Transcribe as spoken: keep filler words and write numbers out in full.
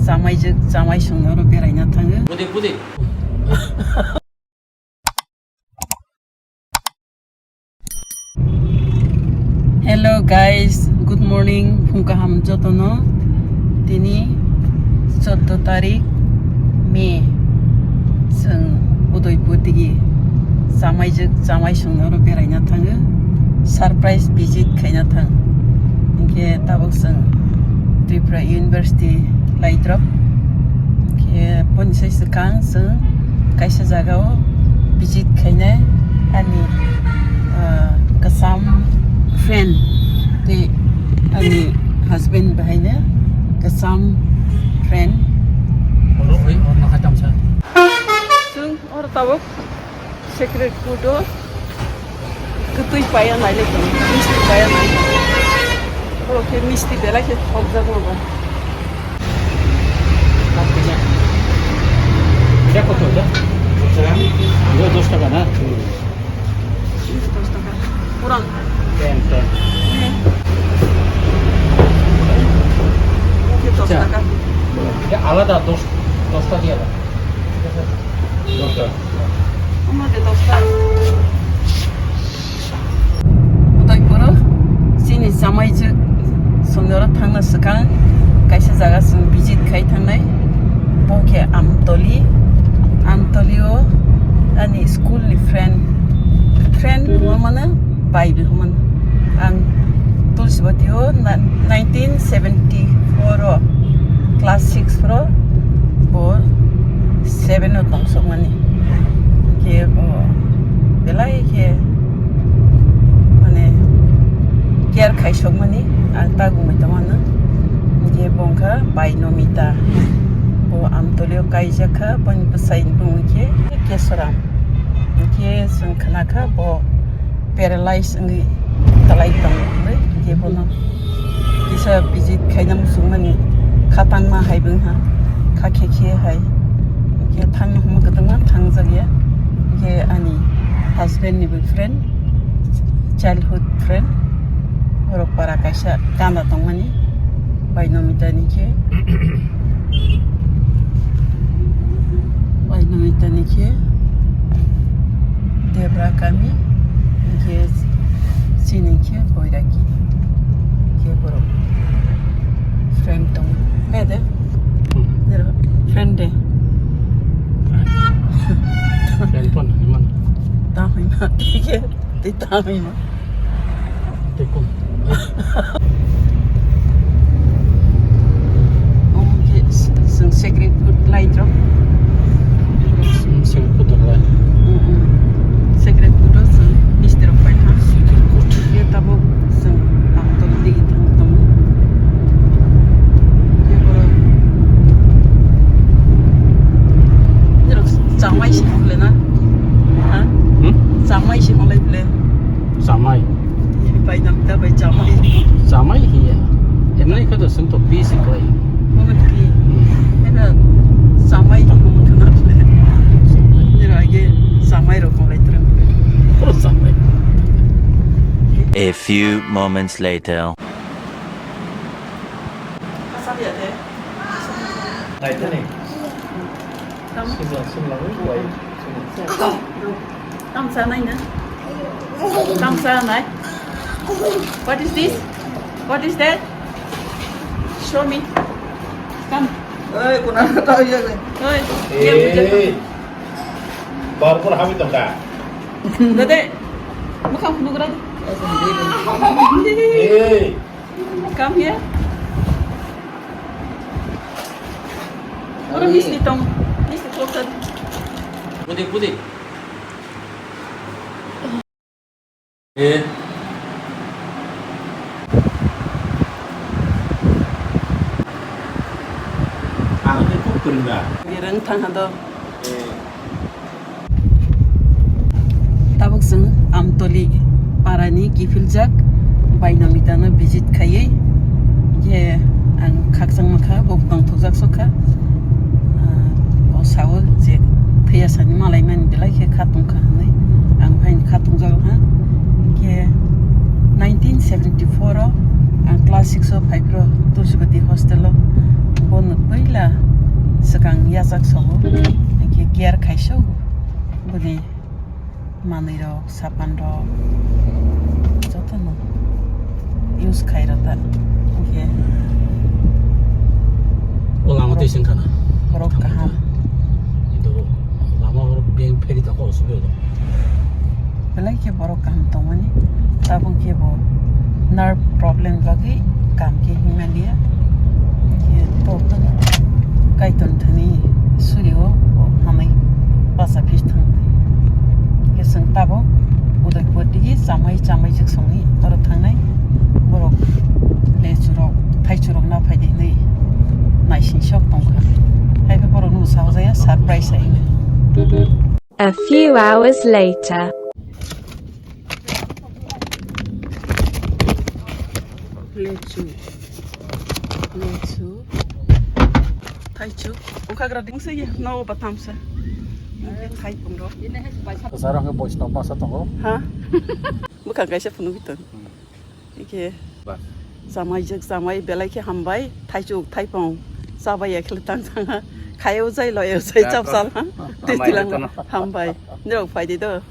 Chamaijwk, chamai songno oro beraina thango. Budi, budi. Hello guys, good morning, phung kaham jotono. Tini choddo tarik May, chwng Udaipur digi chamaijwk, chamai songno oro beraina thango, surprise visit khaina thang. Hinkhe tabuk chwng Tripura University laidrop. Hinkhe boni sai swkang chwng kaisa jagao visit khainai ani, ah, kwcham friend tei ani husband bahaino kwcham friend. Oro oi, oro naha tamsa. Chwng oro tabuk Secret Food o kwtwi paya nailai tongo, misti paya nailai tongo. Oro khe misti belai khe thokjago ba. এটা কত এটা? এটা দশ টাকা না? দশ টাকা। পুরান। Ten, ten. হ্যাঁ। ওকে দশ আচ্ছা। টাকা। এটা আলাদা, দশ, দশটা দিয়ে আলাদা। দশটা। Udaipuro chini chamaijwk songno oro thangna swkang kaisa jaga chwng visit khai thangnai. Bo khe Amtoli. Amtoli o ani school ni friend, friend hwnmano bai bi hwnmano. Ang Tulsibati o na-, nineteen seventy four o class six pro bo seven o tongsokmani. Khe bo belai khe mane care khaisokmani ang tagumui tongmano. Khe bo wngkha bai Nomita. Bo Amtoli o kaijak kha, boni bwsai ni bumung khe Kesoram. Khe chwng khna kha bo paralyze wngwi kwlai tongo hinwi, hinkhe bono kisa visit khaina muchungmani kha tangma hai bo wngha, kha khe khe hai, hinkhe thangna hwnma kwdwkma thangjak ya, hinkhe ani husband ni boyfriend, childhood friend, borok para kaisa gana tongmani, bai Nomita ni khe. Bai Nomita ni khe Debra kami, hinkhe chini khe Boiraki. Hinkhe borok friend tongo. He de? Hmm. Nero friend de. Friend pon ni man. Tamo ma, hinkhe. Tei tamwi ma. Tei kum. Omo khe s-, chwng Secret Food lai rok. Chwng Secret Food lai. Mm, mm. Secret Food o chwng misti rok pai kha. Secret Food. Khe tabuk chwng Amtoli digi thang tongo. Khe borok, borok chamai se hwnle na? Ha? Hmm? Chamai se hwnle ble. Chamai. Bai Nomita bai chamai. Chamai hiya. Emnai khe to sung to pi si klai. Bono pi. Hmm. Ena chamai to bono khana le. Nira age chamai rok ko lai tra. Ko chamai. A few moments later. Asal ya de. Nai tani. Tamo? Simla, simla, wai. Tamsa nai na. Tamsa nai. What is this? What is that? Show me. Come. Oi, kuna ta ya le. Oi. Eh. Bar por hami tongka. Dede. Mukhang phunuk ra. Eh. Come here. Oro misti tong, misti khulok sa. Budi, budi. Eh. Ang khe kok kwrwng da. Rwng thang ha do. Eh. Tabuk chwng Amtoli parani kiphiljak bai Nomita no visit khaiwi, je ang khakchangma kha, bo tongthokjak sok kha. Ah, o sao je thwiya sani malaimani belai khe kha tongkha hinwi ang phaini kha tongjak kha. Hinkhe nineteen seventy-four o ang class six o phai phuru Tulsibati hostel o bono puila Yachak sobo, hwnkhe care khai sok bwrwi manwi rok, sapan rok jotono use khai rok ta, hwnkhe O lama twi sengkha na. Borok kaham. Itu lama borok beng pheri tako osubida. Belai khe borok kaham tongmani, tabuk khe bo nerve problem bagwi kaham khe himya liya. Khe to phano kaitor thani surio bo hamai basa phis thang. Khe chwng tabuk Udaipur digi chamai chamai jik songni oro thangnai borok lechurok thaichurok na phaidi hinwi naising sok tongkha. Hai khe borok no sajaya surprise hai. A few hours later. Lechu. Lechu. Thaichu. Ukhagra dingsa ye. No batamsa. Thai pungro. Sara hwnkhe boys no masa tongo. Ha? Bwkha kaisa phunuk tong. Ike. Ba. Chamai jek chamai belai khe hambai. Thaichuk thaipong. Chabai ya khele tang tang. Khayo jai loyo jai chap sal. Hambai. Testilang hambai. Nirok phaidi do.